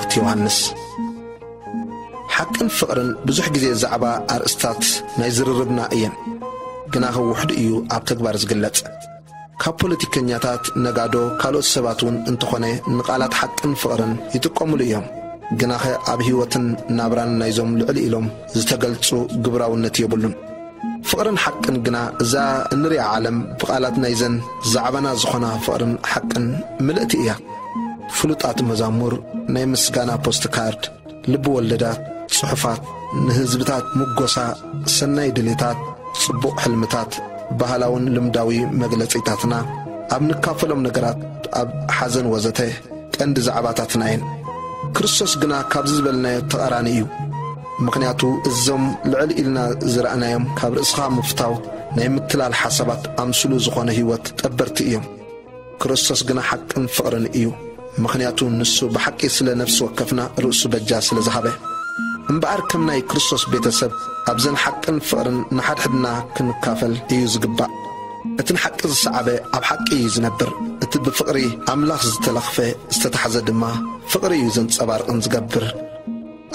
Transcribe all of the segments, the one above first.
መልእኽቲ ዮሃንስ። ሓቅን ፍቕርን ብዙሕ ግዜ ዛዕባ ኣርእስታት ናይ ዝርርብና እየን፣ ግናኸ ውሕዱ እዩ ኣብ ተግባር ዝግለጽ። ካብ ፖለቲከኛታት፣ ነጋዶ፣ ካልኦት ሰባት እውን እንተኾነ ንቓላት ሓቅን ፍቕርን ይጥቀሙሉ እዮም፣ ግናኸ ኣብ ህይወትን ናብራን ናይዞም ልዕል ኢሎም ዝተገልጹ ግብራውነት የብሉን። ፍቕርን ሓቅን ግና እዛ እንሪኣ ዓለም ብቓላት ናይዘን ዛዕባና ዝኾና ፍቕርን ሓቅን ምልእቲ እያ። ፍሉጣት መዛሙር፣ ናይ ምስጋና ፖስት ካርድ፣ ልቢ ወለዳት፣ ጽሑፋት፣ ንህዝብታት ምጎሳ፣ ሰናይ ድሌታት፣ ጽቡቕ ሕልምታት፣ ባህላውን ልምዳዊ መግለጺታትና፣ ኣብ ንካፈሎም ነገራት፣ ኣብ ሓዘን ወዘተ፣ ቀንዲ ዛዕባታትና እየን። ክርስቶስ ግና ካብዚ ዝበልናዮ ተቓራኒ እዩ። ምኽንያቱ እዞም ልዕል ኢልና ዝረኣናዮም ካብ ርእስኻ ምፍታው ናይ ምትላል ሓሳባት ኣምስሉ ዝኾነ ህይወት ጠበርቲ እዮም። ክርስቶስ ግና ሓቅን ፍቕርን እዩ። ምኽንያቱ ንሱ ብሓቂ ስለ ነፍሲ ወከፍና ርእሱ በጃ ስለ ዝሃበ። እምበኣር ከም ናይ ክርስቶስ ቤተሰብ ኣብዘን ሓቅን ፍቕርን ንሓድሕድና ክንካፈል እዩ ዝግባእ። እቲ ንሓቂ ዝሰዓበ ኣብ ሓቂ እዩ ዝነብር። እቲ ብፍቕሪ ኣምላኽ ዝተለኽፈ ዝተታሕዘ ድማ ፍቕሪ እዩ ዘንጸባርቕን ዝገብር።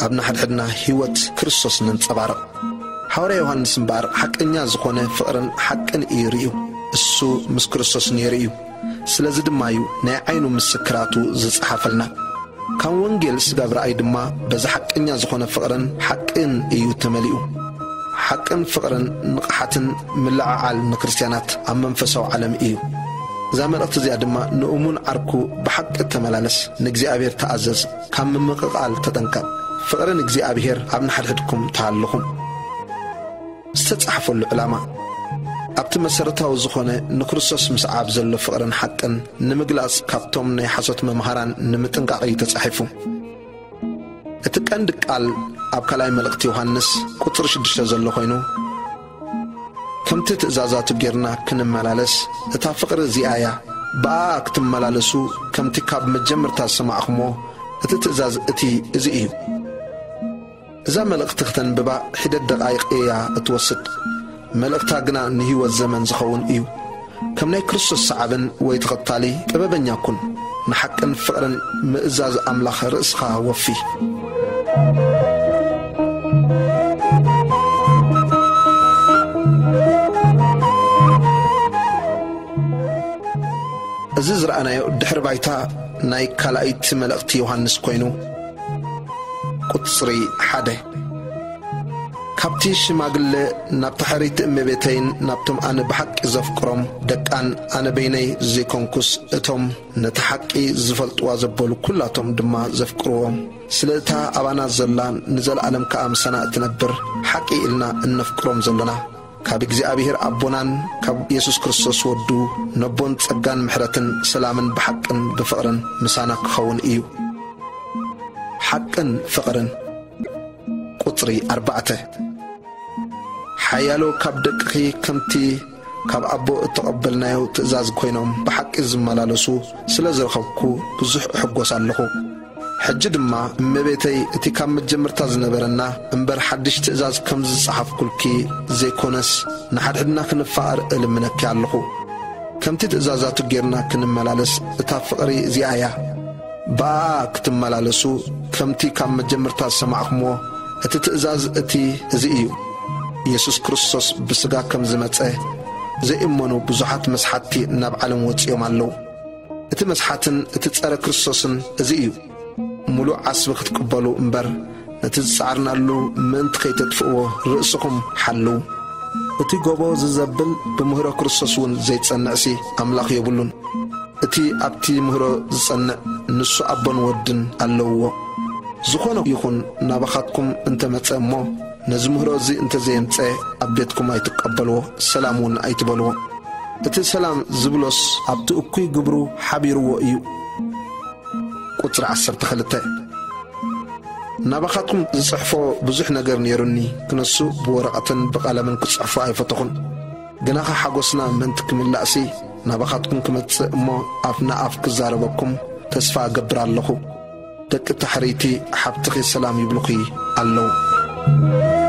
ኣብ ንሓድሕድና ህይወት ክርስቶስ ነንጸባርቕ። ሓዋርያ ዮሃንስ እምበኣር ሓቀኛ ዝኾነ ፍቕርን ሓቅን እዩ ርእዩ። እሱ ምስ ክርስቶስ ነይሩ እዩ። ስለዚ ድማ እዩ ናይ ዓይኑ ምስክራቱ ዝጸሓፈልና። ካብ ወንጌል ስጋብ ረኣይ ድማ በዚ ሓቀኛ ዝኾነ ፍቕርን ሓቅን እዩ ተመሊኡ። ሓቅን ፍቕርን ንቕሓትን ምልዕዓል ንክርስትያናት ኣብ መንፈሳዊ ዓለም እዩ። እዛ መልእኽቲ እዚኣ ድማ ንእሙን ዓርኩ ብሓቂ ተመላለስ፣ ንእግዚኣብሔር ተኣዘዝ፣ ካብ ምምቕቓል ተጠንቀቕ። ፍቕሪ ንእግዚኣብሔር ኣብ ንሓድሕድኩም ተሃልኹም። ዝተጻሕፈሉ ዕላማ፣ ኣብቲ መሰረታዊ ዝኾነ ንክርስቶስ ምስዓብ ዘሎ ፍቕርን ሓቅን ንምግላጽ ካብቶም ናይ ሓሶት መምሃራን ንምጥንቃቕ እዩ ተጻሒፉ። እቲ ቀንዲ ቃል ኣብ ካልኣይ መልእኽቲ ዮሃንስ ቁጽሪ ሽዱሽተ ዘሎ ኮይኑ፣ ከምቲ ትእዛዛቱ ጌርና ክንመላለስ፣ እታ ፍቕሪ እዚኣ እያ። ብኣኣ ክትመላለሱ፣ ከምቲ ካብ መጀመርታ ዝሰማዕኹምዎ፣ እቲ ትእዛዝ እቲ እዚ እዩ። እዛ መልእኽቲ ክተንብባ ሒደት ደቓይቕ እያ እትወስድ። መልእኽታ ግና ንህይወት ዘመን ዝኸውን እዩ። ከም ናይ ክርስቶስ ሰዓብን ወይ ተኸታሊ ጥበበኛ ኩን። ንሓቅን ፍቕርን ምእዛዝ ኣምላኽ ርእስኻ ወፊ። እዚ ዝረኣናዮ ድሕሪ ባይታ ናይ ካልኣይቲ መልእኽቲ ዮሃንስ ኮይኑ፣ ቁጽሪ ሓደ፣ ካብቲ ሽማግለ ናብታ ሕርይቲ እመቤተይን ናብቶም ኣነ ብሓቂ ዘፍቅሮም ደቃን ኣነ በይነይ ዘይኮንኩስ፣ እቶም ነቲ ሓቂ ዝፈልጥዋ ዘበሉ ኩላቶም ድማ ዘፍቅርዎም፣ ስለ እታ ኣባና ዘላ ንዘለኣለም ከኣ ምሳና እትነብር ሓቂ ኢልና እነፍቅሮም ዘሎና፣ ካብ እግዚኣብሔር ኣቦናን ካብ የሱስ ክርስቶስ ወዱ ነቦን ጸጋን ምሕረትን ሰላምን ብሓቅን ብፍቕርን ምሳና ክኸውን እዩ። ሓቅን ፍቕርን። ቁጽሪ ኣርባዕተ፣ ሓያሎ ካብ ደቅኺ ከምቲ ካብ ኣቦ እተቐበልናዮ ትእዛዝ ኮይኖም ብሓቂ ዝመላለሱ ስለ ዝረኸብኩ ብዙሕ እሕጎስ ኣለኹ። ሕጂ ድማ እመቤተይ፣ እቲ ካብ መጀመርታ ዝነበረና እምበር ሓድሽ ትእዛዝ ከም ዝጸሓፍኩልኪ ዘይኮነስ፣ ንሓድሕድና ክንፋቐር እልምነኪ ኣለኹ። ከምቲ ትእዛዛቱ ጌርና ክንመላለስ እታ ፍቕሪ እዚኣ እያ። ብኣኣ ክትመላለሱ፣ ከምቲ ካብ መጀመርታ ዝሰማዕኩምዎ፣ እቲ ትእዛዝ እቲ እዚ እዩ። የሱስ ክርስቶስ ብስጋ ከም ዝመጸ ዘይእመኑ ብዙሓት መስሓትቲ ናብ ዓለም ወጺኦም ኣለዉ። እቲ መስሓትን እቲ ጸረ ክርስቶስን እዚ እዩ። ምሉእ ዓስቢ ክትቅበሉ እምበር፣ ነቲ ዝጸዓርናሉ ምእንቲ ከይተጥፍእዎ ርእስኹም ሓልዉ። እቲ ጎቦ ዝዘብል ብምህሮ ክርስቶስ እውን ዘይጸንዕሲ ኣምላኽ የብሉን። እቲ ኣብቲ ምህሮ ዝጸንዕ ንሱ ኣቦን ወድን ኣለውዎ። ዝኾነ ይኹን ናባኻትኩም እንተመጸ እሞ፣ ነዚ ምህሮ እዚ እንተዘየምጸ ኣብ ቤትኩም ኣይትቀበልዎ፣ ሰላም እውን ኣይትበልዎ። እቲ ሰላም ዝብሎስ ኣብቲ እኩይ ግብሩ ሓቢርዎ እዩ። ቁጽሪ ዓሰርተ ክልተ፣ ናባኻትኩም ዝጽሕፎ ብዙሕ ነገር ነይሩኒ፣ ክነሱ ብወረቐትን ብቐለምን ክጽሕፎ ኣይፈተኹን። ግናኸ ሓጎስና ምእንቲ ክምላእሲ ናባኻትኩም ክመጽእ እሞ ኣፍ ንኣፍ ክዛረበኩም ተስፋ እገብር ኣለኹ። ደቂ ታሕሪይቲ ሓብትኺ ሰላም ይብሉኺ ኣለዉ።